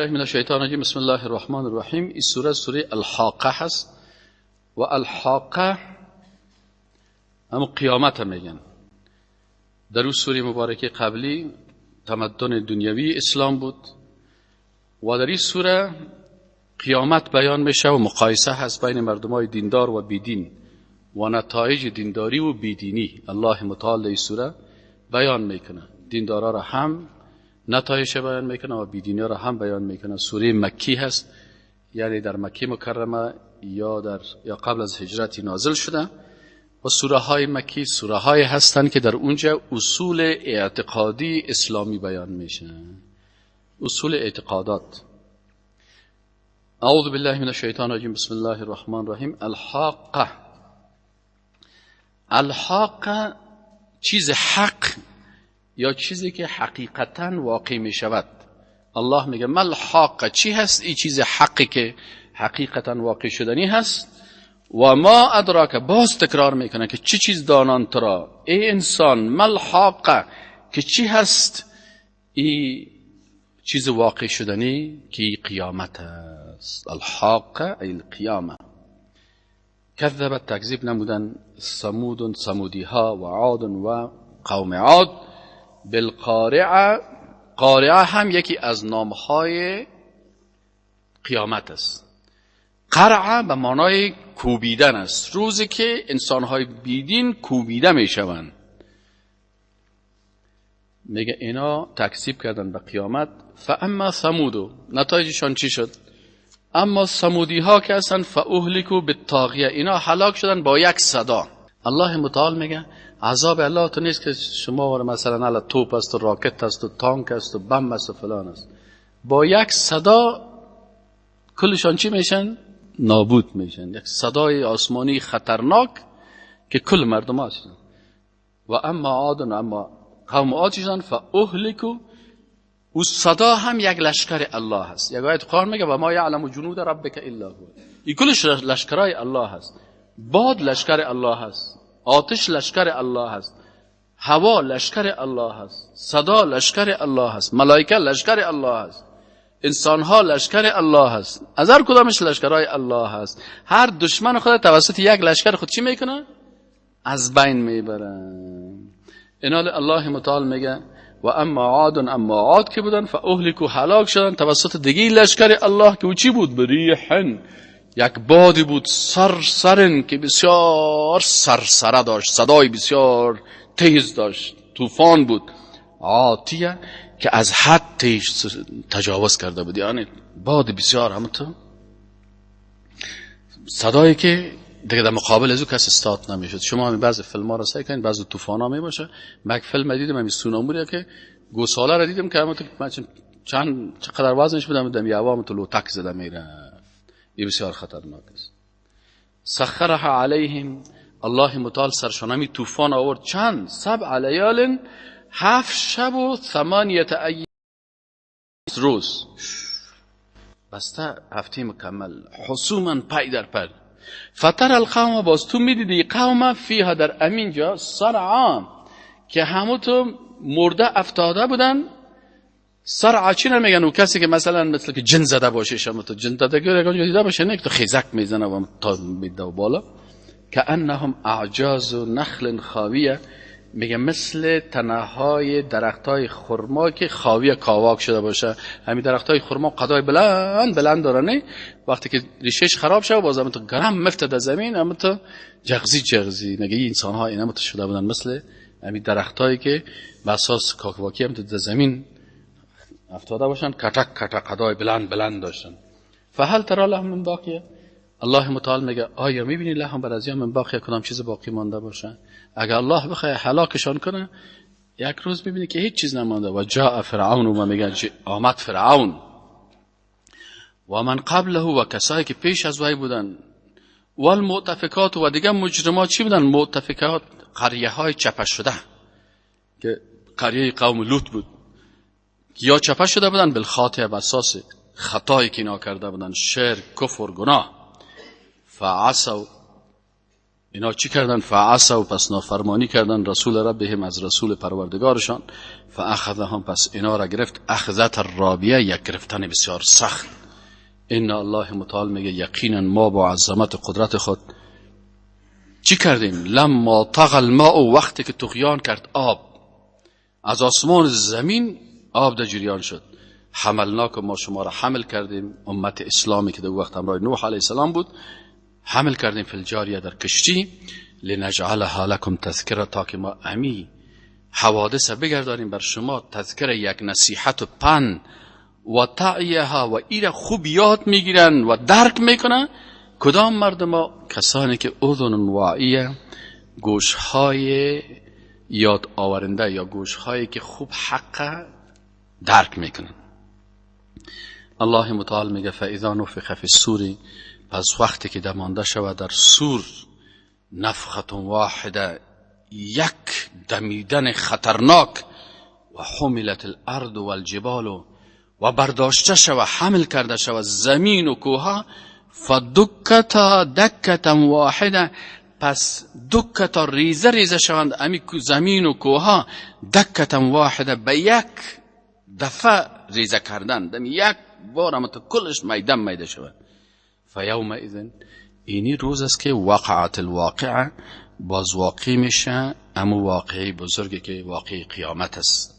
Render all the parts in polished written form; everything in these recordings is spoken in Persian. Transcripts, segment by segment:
بالله من الشیطان الرجیم، بسم الله الرحمن الرحیم. این سوره سوره الحاقه هست و الحاقه هم قیامت هم میگن. در اون سوره مبارکه قبلی تمدن دنیوی اسلام بود و در این سوره قیامت بیان میشه و مقایسه هست بین مردمای دیندار و بیدین و نتایج دینداری و بیدینی. الله متعال در این سوره بیان میکنه، دیندارا را هم نتایج بیان میکنه و بیدینی را هم بیان میکنه. سوره مکی هست، یعنی در مکه مکرمه یا قبل از هجرت نازل شده و سوره های مکی سوره های هستند که در اونجا اصول اعتقادی اسلامی بیان میشه، اصول اعتقادات. اعوذ بالله من الشیطان الرجیم، بسم الله الرحمن الرحیم. الحاقه. الحاقه چیز حق یا چیزی که حقیقتا واقع می شود. الله میگه ما الحاقه، چی هست این چیز حقی که حقیقتا واقع شدنی هست؟ و ما ادراک، باز تکرار میکنه که چی چیز دانان ترا ای انسان، ما الحاقه، که چی هست این چیز واقع شدنی که قیامت است. الحاقه ای القیامه. کذبت، تکذیب نمودن، ثمود، ثمودی ها، و عاد و قوم عاد، بالقارعه. قارعه هم یکی از نامهای قیامت است. قرعه به معنای کوبیدن است، روزی که انسانهای بیدین کوبیده میشوند. میگه اینا تکذیب کردن به قیامت. فاما ثمود، نتایجشان چی شد؟ اما ثمودی ها که هستن، فاهلکوا بالطاغیه، اینا هلاک شدن با یک صدا. الله متعال میگه عذاب الله تو نیست که شما مثلا علی توپ است و راکت است و تانک است و بم است و فلان است. با یک صدا کلشان چی میشن؟ نابود میشن. یک صدای آسمانی خطرناک که کل مردم هستن. و اما عاد، اما قوم عاد شدن، فاهلکوا، او صدا هم یک لشکر الله هست. یک آیت قرآن میگه و ما یعلم جنود ربک الا هو. این کلش لشکرای الله هست. باد لشکر الله هست، آتش لشکر الله هست، هوا لشکر الله هست، صدا لشکر الله هست، ملائکه لشکر الله هست، انسانها لشکر الله هست. از هر کدامش لشکرای الله هست. هر دشمن خود توسط یک لشکر خود چی میکنه؟ از بین میبرن. اینال الله متعال میگه و اما عاد، اما عاد که بودن، فاهلکوا، هلاک شدن توسط دیگه لشکر الله که او چی بود؟ بریحن، یک بادی بود سرسرن که بسیار سرسره داشت، صدای بسیار تیز داشت، طوفان بود، عاتیه که از حد تیز تجاوز کرده بود، یعنی باد بسیار همونطور صدایی که دیگه در مقابل از او کس استاد نمیشد. شما همین بعضی فیلم ها رو سعی کنید، بعضی طوفان ها میباشه. من یک فیلم دیدم همین سوناموری که گوساله رو دیدم که همونطور چند چقدر وزنش بود، همون یه تو لوتک زده میرفت. این بسیار خطرناک است. سخرها علیهم، الله متعال سرشانمی طوفان آورد. چند؟ 7 لیال، 7 شب و 8 ایام روز، بسته هفته مکمل، حسوما پای در پای. فتر القوم، باز تو میدیدی قوم فیها، در امینجا صرعا، که همو تو مرده افتاده بودن. صرعا چی نمیگن؟ او کسی که مثلا مثل که جن زده باشه، شما تو جن زده که دیده باشه، نه که تو خیزک میزنه و تا میده و بالا. که انهم اعجاز نخل خاویه، میگه مثل تنه‌های درختای خرما که خاویه کاواک شده باشه. همین درختای خرما قدای بلند بلند داره، نه؟ وقتی که ریشش خراب شه باز هم تو گرم مفته در زمین، هم تو جغزی جغزی. میگه این انسان ها اینا شده بودن مثل همین درختایی که به اساس کاکواکی هم تو در زمین افتاده باشن، کتک کتک قدای بلند بلند داشتن. فهل ترى لهم من باقیه، الله متعال میگه آیا میبینی لهم بر از من باقیه، کدام چیز باقی مانده باشه؟ اگر الله بخواه هلاکشان کنه، یک روز میبینی که هیچ چیز نمانده. و جاء فرعون، و میگن آمد فرعون و من قبله، و کسایی که پیش از وی بودن، و المؤتفکات، و دیگه مجرمات چی بودن؟ مؤتفکات قریه های چپه شده که قریه قوم لوط بود، یا چپه شده بودن بالخاطئه، به اساس خطایی که اینا کرده بودن، شرک، کفر، گناه. فعصوا، اینا چی کردن؟ فعصوا، پس نافرمانی کردن رسول ربهم، از رسول پروردگارشان. فاخذهم، پس اینا را گرفت، اخذت الرابیه، یک گرفتن بسیار سخت. ان الله متعال میگه یقینا ما با عظمت قدرت خود چی کردیم؟ لما طغى الماء، وقتی که طغیان کرد آب، از آسمان زمین آب در جریان شد. حملناک، ما شما را حمل کردیم، امت اسلامی که در وقت همراه نوح علیه السلام بود، حمل کردیم فی الجاریه، در کشتی، لنجعلها لکم تذکره، تا که ما امی حوادث بگردانیم بر شما تذکره، یک نصیحت و پند، و تعیها، و ایره خوب یاد میگیرن و درک میکنن. کدام مردم ها؟ کسانی که اذن واعیه، گوشهای یاد آورنده یا گوشهایی که خوب حق درک میکنن. الله متعال میگه فاذا نفخ فی الصور، پس وقتی که دمانده شود در سور، نفخة واحده، یک دمیدن خطرناک، و حملت الارض والجبال، و برداشته شود، حمل کرده شود زمین و کوه، فدکتا دکتا واحده، پس دکتا ریزه ریزه شوند امی زمین و کوه، دکتا واحده، به یک دفعه ریزه کردن، دم یک بار اما تا کلش میدان میده شود. فیومئذ، اینی روز است که وقعت الواقعه، باز واقع میشه امو واقعی بزرگی که واقع قیامت است.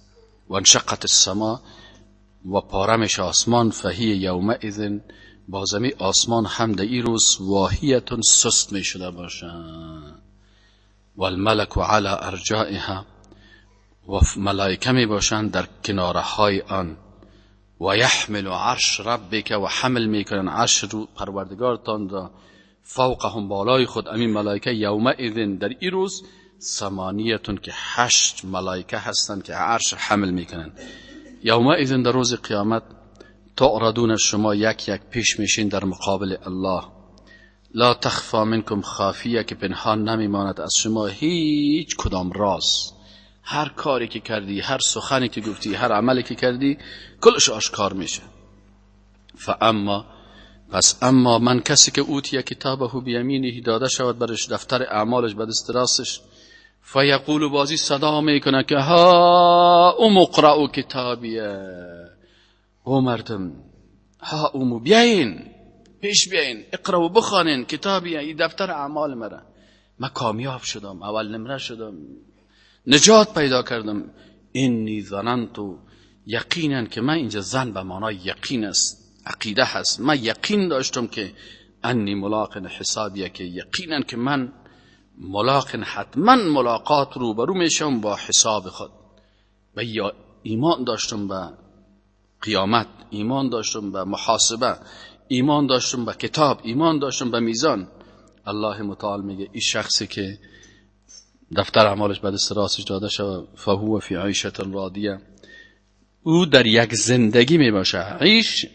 و انشقت السما، و پاره میشه آسمان. فهی یومئذ، بازمی آسمان هم در این روز واهیتون سست می شده باشه. و الملک علی ارجائها، و ملائکه می باشند در کناره های آن. و یحمل عرش ربک، و حمل میکنن عرش رو پروردگارتان را، فوقهم، بالای خود امین ملائکه، یومئذ، در این روز، ثمانیتون، که 8 ملائکه هستند که عرش حمل میکنن. یومئذ، در روز قیامت، تعرضون، شما یک یک پیش میشین در مقابل الله. لا تخفا منکم خافیه، که پنهان نمیماند از شما هیچ کدام راز. هر کاری که کردی، هر سخنی که گفتی، هر عملی که کردی، کلش آشکار میشه. فاما، پس اما من، کسی که اوتی کتابه بیمینه، داده شود برش دفتر اعمالش به دست راستش، فیقول، بازی صدا میکنه که هاؤم اقرؤوا کتابیه، او مردم، هاؤم، بیاین پیش بیاین، اقرأوا، بخوانین، کتابیه، این دفتر اعمال مرا، من کامیاب شدم، اول نمره شدم، نجات پیدا کردم. انی ظننت، یقینا که من، اینجا ظن به معنای یقین است، عقیده هست، من یقین داشتم که انی ملاق حسابیه، که یقینا که من ملاق، حتما ملاقات روبرو میشم با حساب خود. و یا ایمان داشتم به قیامت، ایمان داشتم به محاسبه، ایمان داشتم به کتاب، ایمان داشتم به میزان. الله متعال میگه این شخصی که دفتر اعمالش به دست راستش داده شود، فهو فی عیشة راضیه، او در یک زندگی می باشه. عیش،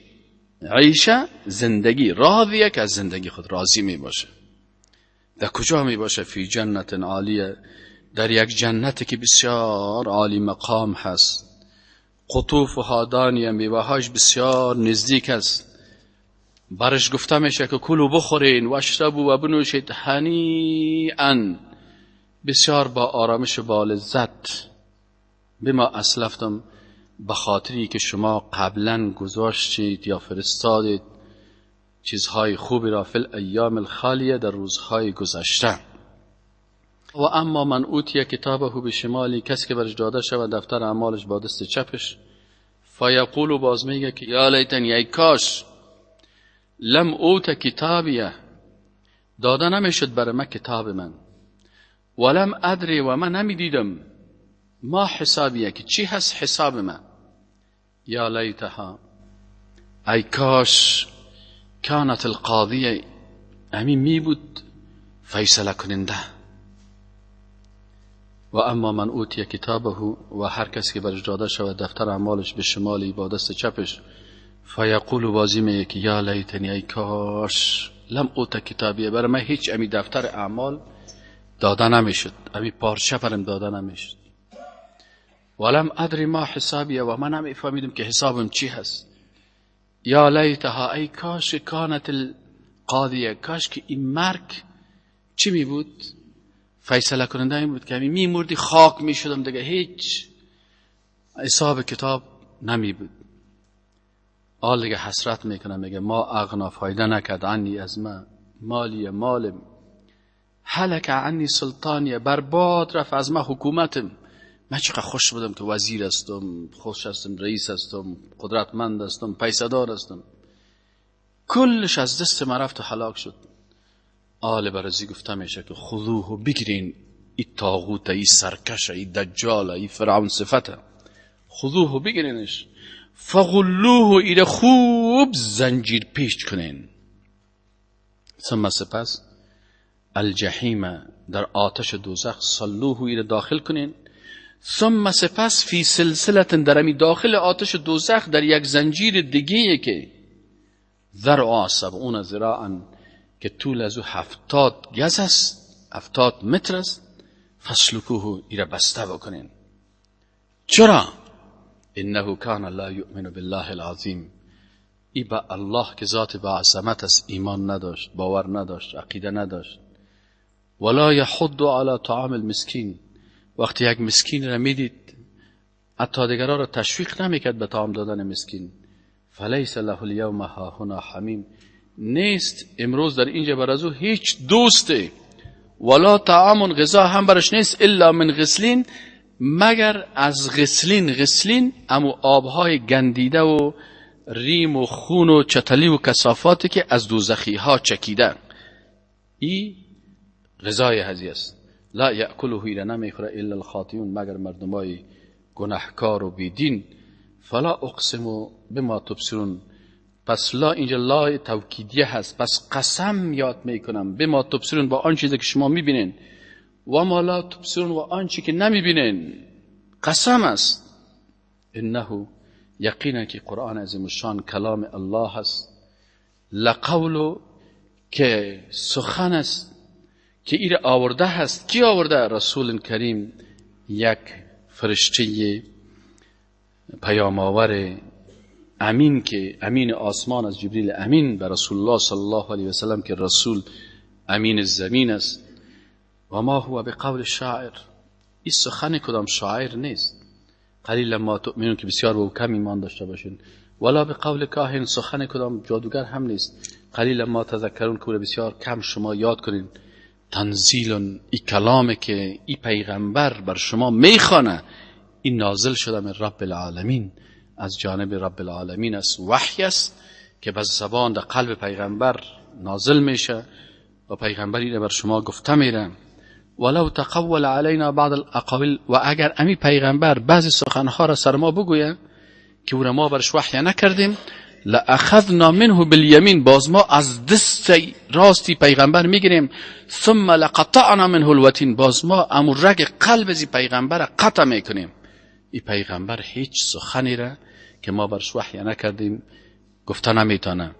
عیشه زندگی، راضیه که از زندگی خود راضی می باشه. در کجا می باشه؟ فی جنت عالیه، در یک جنتی که بسیار عالی مقام هست. قطوفها دانیه، میوهاش بسیار نزدیک است. برش گفته میشه که کلوا، بخورین، واشربوا، و بنوشید، هنیئا، بسیار با آرامش و با لذت، بما اسلفتم، به خاطری که شما قبلا گذاشتید یا فرستادید چیزهای خوبی را، فی الایام الخالیه، در روزهای گذشته. و اما من اوتی کتابه بشماله، کسی که برش داده شود دفتر اعمالش با دست چپش، فیقول، باز میگه که یا لیتنی، ای کاش، لم اوت کتابیه، داده نمیشد برای من کتاب من، ولم ادری، و من نمیدیدم، ما حسابیه، که چی هست حساب من. یا لیتها، ای کاش، کانت القاضیه، همین می بود فیصله کننده. و اما من اوتی کتابه، و هر کسی که برش داده شود دفتر اعمالش به شماله، با دست چپش، فیقول، بازی میگه که یا لیتنی، ای کاش، لم اوت کتابیه، برای من هیچ امی دفتر اعمال داده نمیشد، امی پارچه برم داده نمیشد، ولم ادری ما حسابیه، و من نمیفهمیدم که حسابم چی هست. یا لیتها، ای کاش، کانت القاضیه، کاش که این مرگ چی می بود؟ فیصله کننده این بود که می مردی خاک می شدم دیگه، هیچ حساب کتاب نمی بود. آل دیگه حسرت میکنه، میگه ما اغنا فایده نکرد عنی از ما، مالی مالم، هلک عنی سلطانی، برباد رفت از ما حکومتم. من چقدر خوش بودم که وزیر هستم، خوش هستم، رئیس هستم، قدرتمند هستم، پیسه هستم، کلش از دست من رفت و هلاک شد. آل برازی گفته میشه که خذوه، بگیرین ای طاغوت، ای سرکش، ای دجال، ای فرعون صفته، خذوه بگیرینش، فغلوه ایره خوب زنجیر پیچ کنین، ثم سپس الجحیم در آتش دوزخ صلوه ایره داخل کنین، ثم سپس فی سلسلت در امی داخل آتش دوزخ در یک زنجیر دیگه که ذرعها 70 ذراعا که طول از او 70 گز است، 70 متر است، فسلکوه ایره بسته بکنین. چرا؟ انه کان لا یؤمن بالله العظیم، ای با الله که ذات با عظمت است ایمان نداشت، باور نداشت، عقیده نداشت. ولا یحض علی طعام المسکین، وقتی یک مسکین را میدید حتی دیگران را تشویق نمیکرد به طعام دادن مسکین. فلیس له الیوم هاهنا حمیم، نیست امروز در اینجا بر از او هیچ دوسته، ولا طعام غذا هم برش نیست، الا من غسلین، مگر از غسلین. غسلین امو آبهای گندیده و ریم و خون و چتلی و کثافاتی که از دوزخی ها چکیده، ای غذای هزی است. لا یأکله ایره نمیخوره الا الخاطئون، مگر مردمای گناهکار و بیدین. فلا اقسم بما تبصرون، پس لا اینجا لا توکیدیه هست، پس قسم یاد میکنم بما تبصرون، با آن چیزی که شما میبینین، و ما لا تبصرون، و آن چیزی که نمیبینین، قسم است. انه یقینا که قرآن عظیم الشان کلام الله است، لقول که سخن است که ایر آورده هست. کی آورده؟ رسول کریم، یک فرشته پیام آور امین که امین آسمان از جبریل امین به رسول الله صلی الله علیه و سلم که رسول امین زمین است. و ما هو بقول شاعر، این سخن کدام شاعر نیست، قلیل ما تؤمنون که بسیار به کم ایمان داشته باشین، ولا بقول کاهن، سخن کدام جادوگر هم نیست، قلیل ما تذکرون که بسیار کم شما یاد کنین. تنزیل، ای کلام که ای پیغمبر بر شما میخوانه، این نازل شده من رب العالمین، از جانب رب العالمین است، وحی است که به زبان در قلب پیغمبر نازل میشه و پیغمبر اینه بر شما گفته میره. ولو تقول علینا بعض الاقاویل، و اگر امی پیغمبر بعضی سخنها را سر ما بگویه که او را ما برش وحی نکردیم، لاخذنا منه بالیمین، باز ما از دست راستی پیغمبر میگیریم، ثم لقطعنا منه الوتین، باز ما امو رگ قلب از پیغمبر قطع میکنیم. این پیغمبر هیچ سخنی را که ما برش وحی نکردیم گفته نمیتونه.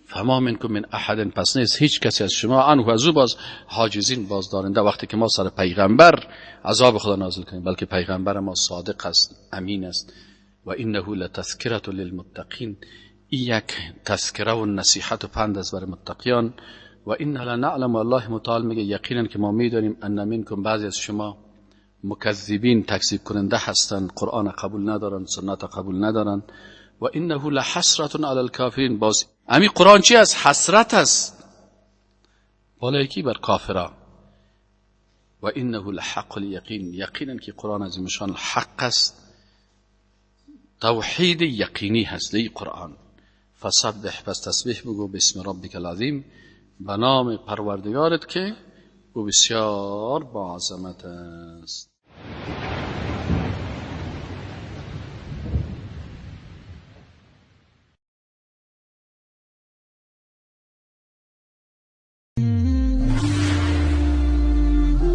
فما منکم من احد، پس نیست هیچ کسی از شما عنه از او باز حاجزین، باز دارنده، وقتی که ما سر پیغمبر عذاب خدا نازل کنیم، بلکه پیغمبر ما صادق است، امین است. و انه لتذکرة للمتقین، این یک تذکره و نصیحت و پند است برای متقیان. و انا لنعلم، الله متعال میگه یقینا که ما میدانیم، ان منکم، بعضی از شما مکذبین، تکذیب کننده هستند، قرآن قبول ندارن، سنت قبول ندارن. و انه لحسرة علی الکافرین، باز امی قرآن چی است؟ حسرت است بالای کی؟ بر کافرا. و انه لحق الیقین، یقینا که قرآن عظیم شان حق است، توحید یقینی هست لی قرآن. فسبح، پس تسبیح بگو، باسم ربک العظیم، به نام پروردگارت که او بسیار با عظمت است.